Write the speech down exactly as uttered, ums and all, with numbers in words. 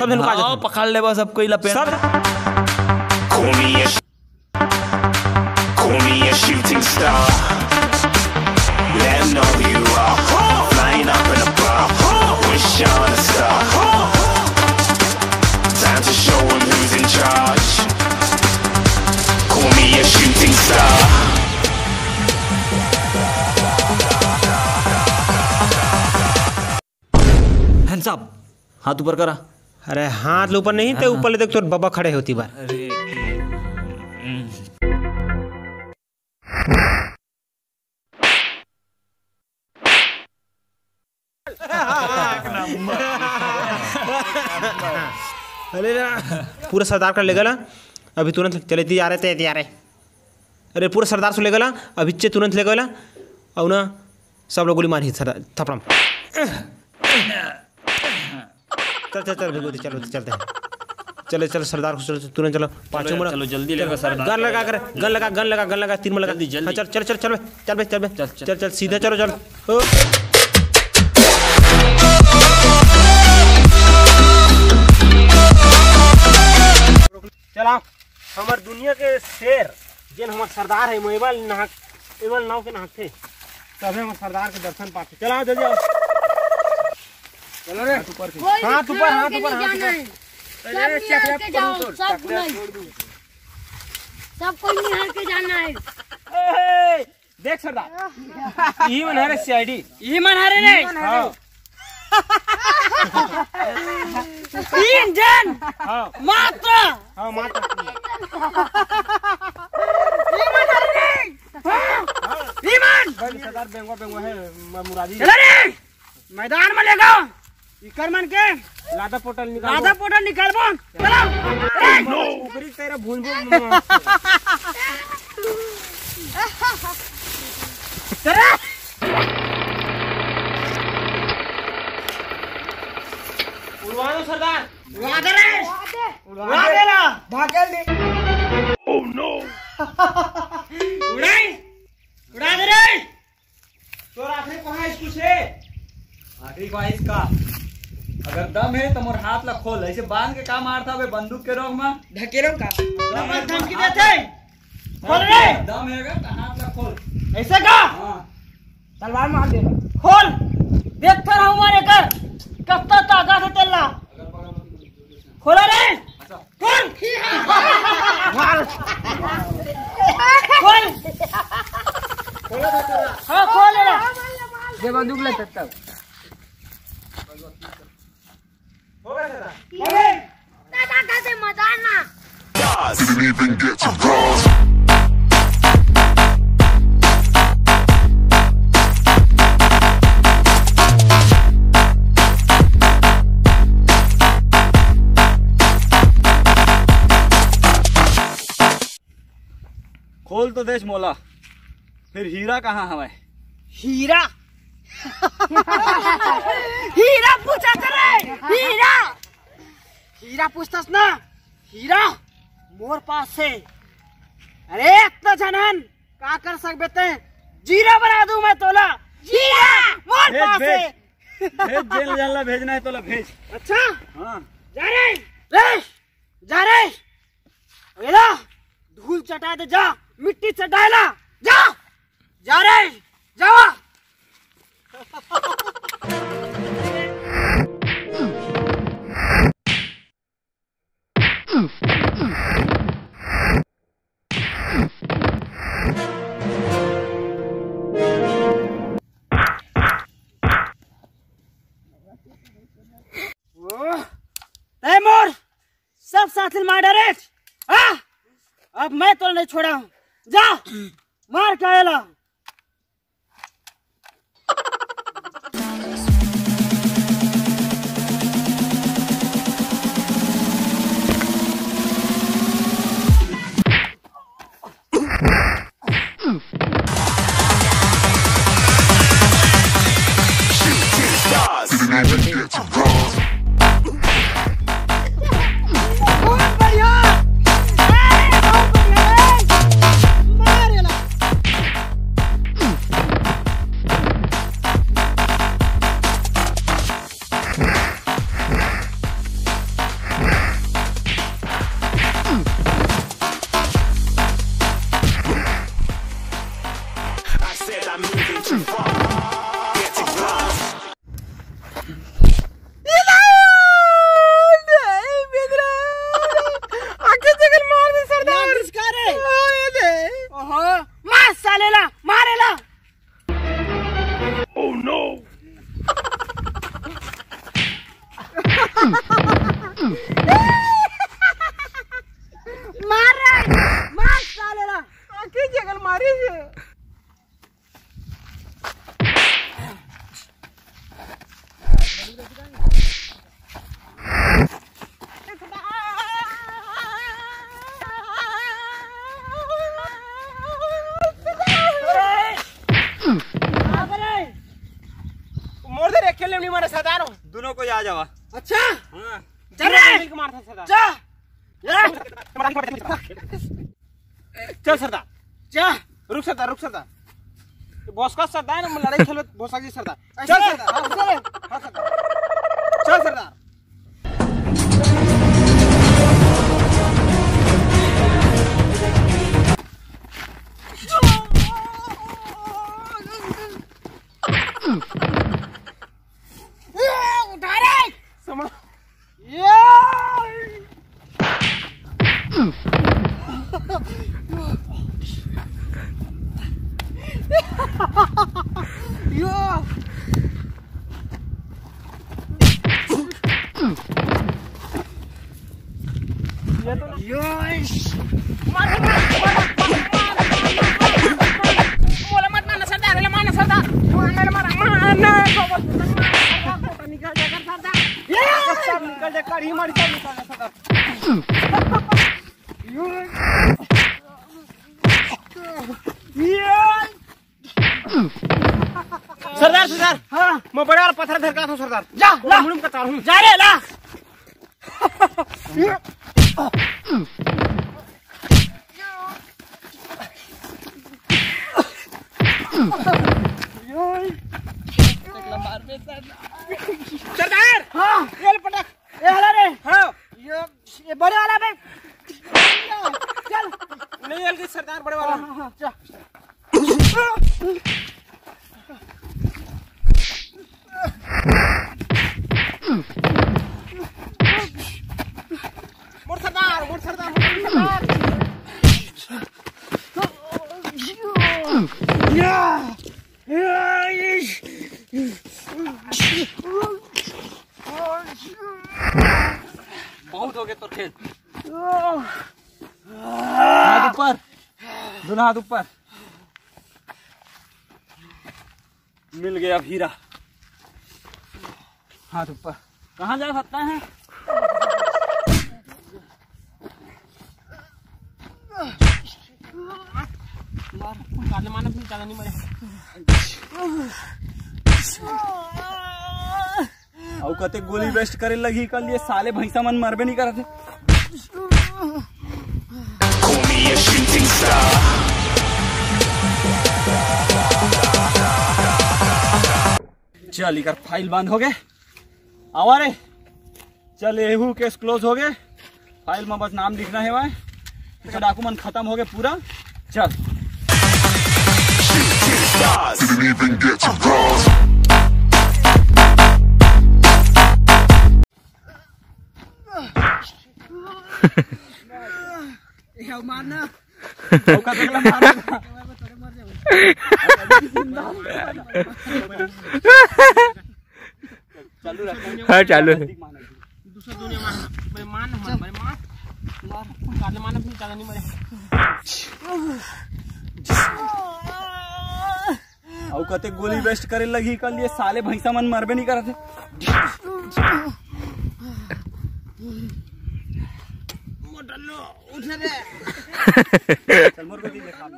सब झन लुका जाथन। पकड़ लेबो सब कोई ला पेन। सब Call me a sh-, call me a shooting star. Let 'em know who you are. Flying up in a bar. Wish on a star. Time to show 'em who's in charge. Call me a shooting star. Hands up, हाथ ऊपर करा। अरे हाथ ले ऊपर नहीं, ते ऊपर ले देख, तोर बाबा खड़े होती बार। अरे ना, पूरा सरदार कर लेगा ना। अभी तुरंत चले, तैयार है, तैयार है। अरे पूरा सरदार से लेगा ना, अभी चे तुरंत लेगा ना। अउ ना, सब लोग गोली मारी सरदार थपड़म। चल चल चल विभूति, चलो चलते हैं। चले चल सरदार को, चलो तुरंत चलो। पाछू मुड़ा। चलो जल्दी लेकर सरदार। गन लगा कर, गन लगा, गन लगा, गन लगा, तीर में लगा। जल्दी, जल्दी। हाँ, चल चल चल चल बे, चल बे, चल बे। चल, चल। चल सीधा चलो, चल। ओ। चला, हमर दुनिया के शेर, जेन हमर सरदार है, मेवाल नहाक, मेवाल नाव के नहाकथे, तभे हमर सरदार के दर्शन पाथे। चला, जल्दी आओ। चलो रे। कोई भी हाथ ऊपर, खड़ा हाथ होके ऊपर, नहीं हाथ जाना ऊपर। है। सब अरे, निहार चकरा के जाओ, छोड़, सब चकरा नहीं। छोड़ दो। सब कोई निहार के जाना है। ए, देख सरदार, इही मन हरे सीआईडी। इही मन हरे रे। हाँ। तीन जन हाँ। मात्र। हाँ, मात्र। इही मन हरे रे। हाँ। इही मन। भाई सरदार बेंगवा बेंगवा है, म-, मुरारी। चला रे। मैदान में लेगा। इकर मन के लादा पोटल निकाल। लादा पोटल निकालबो। चला। ऊपरी तेरा भून भून। चला। उड़वा दो सरदार। उड़ा दे रे। उड़ा दे ला। भागल दे। Oh no। उड़ाई। उड़ा दे रे। तोर आखिरी ख्वाहिश कुछ है? आखिरी ख्वाहिश का? अगर दम है तो मोर हाथ ला खोल, ऐसे बांध के का मारता बे बंदूक के नोक मा? ढकेरो का? दम है, धमकी देते। खोल रे। दम है अगर तो हाथ ला खोल। ऐसे का? हाँ। तलवार मार दे। खोल। देखता रहूं मारे कर। कत्ता ताकत है तेला। खोला रे। खोल। मार। खोल। हाँ, खोल रे। दे बंदूक ले तब तक। दादा का दे मजा ना। Didn't even get to cross. खोल तो देस मोला, फिर हीरा कहाँ हवय? हीरा? हीरा पूछा करे, हीरा। हीरा पूछतस ना, हीरा मोर पास से। अरे इतना झन हन, का कर सकबे ते? जीरा बना दूं मैं तोला। जीरा मोर भेज, पास भेज। से। भेज, जेन ला भेजना है तोला भेज। अच्छा? हाँ। जा रे। रे, जा रे। एला धूल चटा दे, जा, मिट्टी चटा ला, जा, जा रे, जा। ओह, तै मोर सब साथी मार डारे। हाँ? अब मैं तोला नहीं छोड़ा हूँ। जा, मार के आएला। बहुत बढ़िया। अरे, बहुत बढ़िया। मार एला। आंखें जगल मार दे सरदार। किसका रे? ओहो, मार साले ला, मारे ला। मार रे, मार साले ला। आंखें जगल मारे। मोर दे रे, अकेले नहीं मारे सरदार। दोनों को आ जावा। अच्छा। हाँ। चल रे। मिलके मारता सरदार। जा। चल सरदार। जा। रुक सरदार, रुक सरदार। ये भोसका सरदार, हम लड़ाई खेलत भोसका जी सरदार। चल सरदार, हाँ, चल। हाँ सरदार। चल सरदार। उठा रे। समझ। ये। यो। यो। मार, मार, मार, मार। मोला मत मारना सरदार, मोला मारना सरदार। मारना, मारना, मारना। निकल जा, सरदार। ये। सब निकल जा, कढ़ी मार, सब निकल जा, सरदार। सरदार, सरदार। हाँ। मैं बड़ा वाला पत्थर धर के आता हूँ, सरदार। जा, ला। मुड़ुम का तार हूँ। जा रे, ला। सरदार। हाँ। ये ले पटक। ए, हला रे। हाँ। ये, ये बड़े वाला बे। चल। नहीं, हल्के सरदार बड़े वाला। हाँ, हाँ, हाँ, जा। मोर सरदार, मोर सरदार, मोर सरदार। या। बहुत हो गए तोर खेल। हाथ ऊपर, दोनों हाथ ऊपर। मिल गया अब हीरा। हाथ ऊपर। कहाँ जा सकता है? मार, काले मारना भी ज्यादा नहीं मरे। अउ कते गोली वेस्ट करे लगही कल, ये साले भैंसा मन मरबे नहीं करत हे। चल, इकर फाइल बंद हो गए। आवा रे, चल, एहू केस क्लोज हो गए। फाइल में बस नाम लिखना हे भाई। तो डाकू मन खत्म हो गए पूरा। चल। Didn't even get to cross. ए, मारना। ओका देखला मार। चालू रख। हाँ, चालू है। दूसरा दुनिया में बेईमान है, बेईमान। मार, काले मारना भी ज्यादा नहीं मरे। अउ कते गोली वेस्ट करे लगही कल, ये साले भैंसा मन मरबे नहीं करत हे। मोटल्लो, उठ रे। चल, मोर को दी देखा।